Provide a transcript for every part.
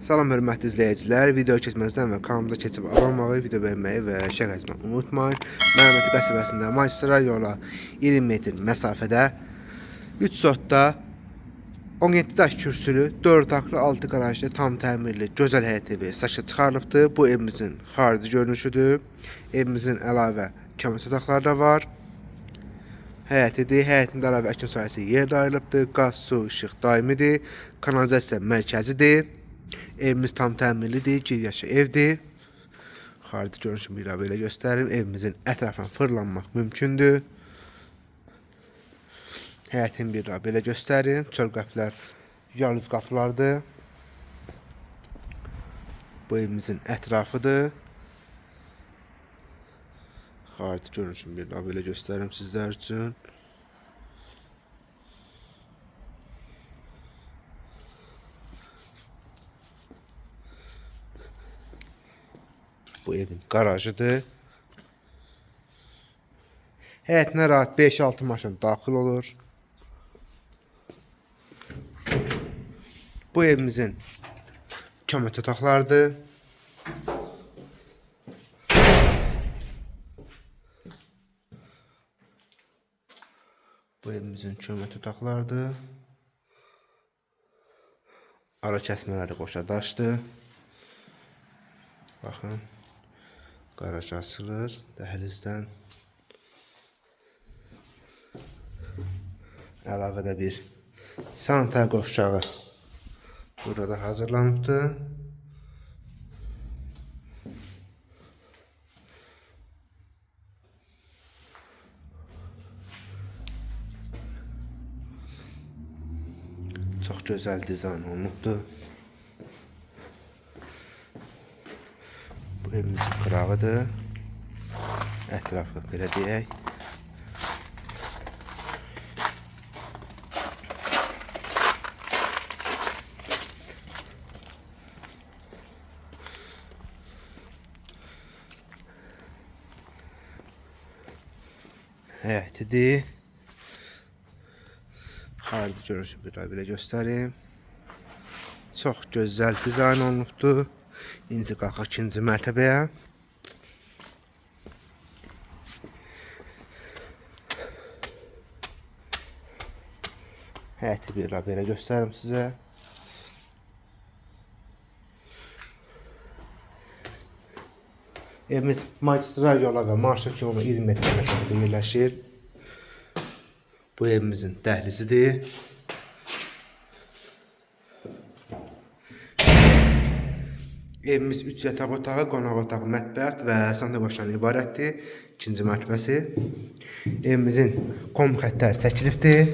Salam hörmətli izləyicilər, video keçməzdən və kanalımıza keçib abunə olmağı, video bəyənməyi və şərh etməyi unutmayın. Məhəmmədli qəsəbəsində magistral yola 20 metr məsafədə 3 sotda 17 daş kürsülü, 4 otaqlı, 6 qarajlı, tam təmirli, gözəl həyət evi satışa çıxarılıbdır. Bu evimizin xarici görünüşüdür. Evimizin əlavə kəmət otaqları da var. Həyətidir. Həyətində əlavə əkin sahəsi yer də ayrılıbdır. Qaz, su, işıq daimidir. Kanalizasiya mərkəzidir. Evimiz tam təmirlidir, gir yaşı evdir. Xarici görünüşünü bir daha belə göstərim. Evimizin ətrafına fırlanmaq mümkündür. Həyətini bir daha belə göstərim. Çöl qapılar yalnız qapılardır. Bu evimizin ətrafıdır. Xarici görünüşünü bir daha belə göstərim sizlər üçün. Bu evin qarajıdır. Həyətinə rahat 5-6 maşın daxil olur. Bu evimizin kömək otaqlarıdır. Bu evimizin kömək otaqlarıdır. Ara kəsmələri qoşa daşdır. Baxın. Qaraj açılır dəhlizdən. Əlavə də bir sanitar qovşağı burada hazırlanıbdır. Çox gözəl dizayn olunubdur. Bu evimizin qırağıdır. Ətrafı belə deyək. Həyətidir. Xarici görünüşü bir daha belə göstərim. Çox gözəl dizayn olunubdur. İndi qalxaq ikinci mərtəbəyə. Həyəti bir daha belə göstərim sizə. Evimiz magistral yola və marşrut yoluna 20 metr məsafədə yerləşir. Bu evimizin dəhlizidir. Evimiz 3 yataq otağı, qonaq otağı, mətbəx və sanitar qovşağından ibarətdir. İkinci mərtəbəsi. Evimizin kom xəttləri çəkilibdir.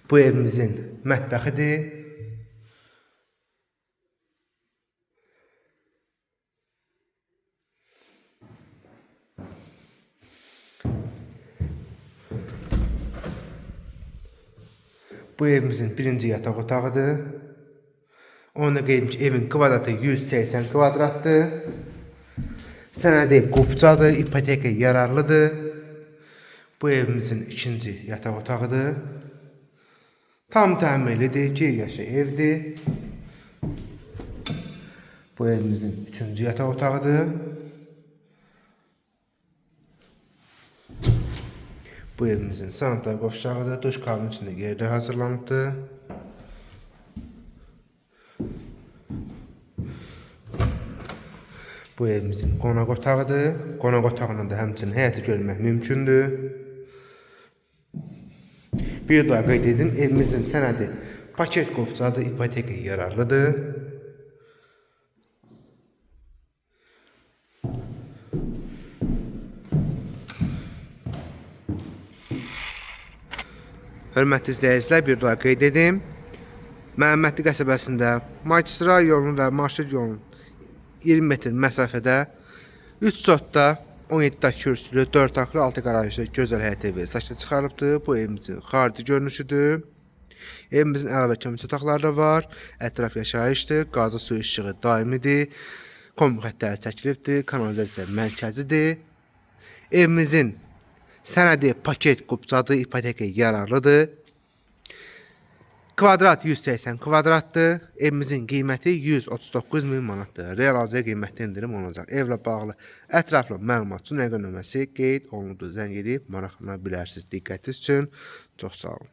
Bu evimizin mətbəxidir. Bu evimizin birinci yataq otağıdır. Onu da qeyd edim ki, evin kvadratı 180 kvadratdır. Sənədi qupcadır, ipoteka yararlıdır. Bu evimizin ikinci yataq otağıdır. Tam təmirlidir, gir yaşı evdir. Bu evimizin üçüncü yataq otağıdır. Bu evimizin sanitar qovşağıdır. Duş kabini üçün də yerdə hazırlanıbdır. Bu evimizin qonaq otağıdır. Qonaq otağından da həmçinin həyəti görmək mümkündür. Bir daha qeyd edim, evimizin sənədi paket qopcadır, ipoteka yararlıdır. Hörmətli izləyicilər, bir daha qeyd edim. Məhəmmədli qəsəbəsində magistral yolunun və marşrut yolunun 20 metr məsafədə 3 sotda 17 daş kürsülü, 4 otaqlı, 6 qarajlı gözəl həyət evi satışa çıxarılıbdır. Bu evimizin xarici görünüşüdür. Evimizin əlavə köməkçi otaqları da var. Ətraf yaşayışdır. Qazı su işığı daimidir. Kombi xəttləri çəkilibdir. Kanalizasiya mərkəzidir. Evimizin sənədi paket qupcadır, ipoteka yararlıdır. Kvadrat 180 kvadratdır. Evimizin qiyməti 139 min manatdır. Real alıcıya qiymətdə endirim olunacaq. Evlə bağlı ətraflı məlumat üçün əlaqə nömrəsi qeyd olunubdur. Zəng edib maraqlana bilərsiniz. Diqqətiniz üçün çox sağ olun.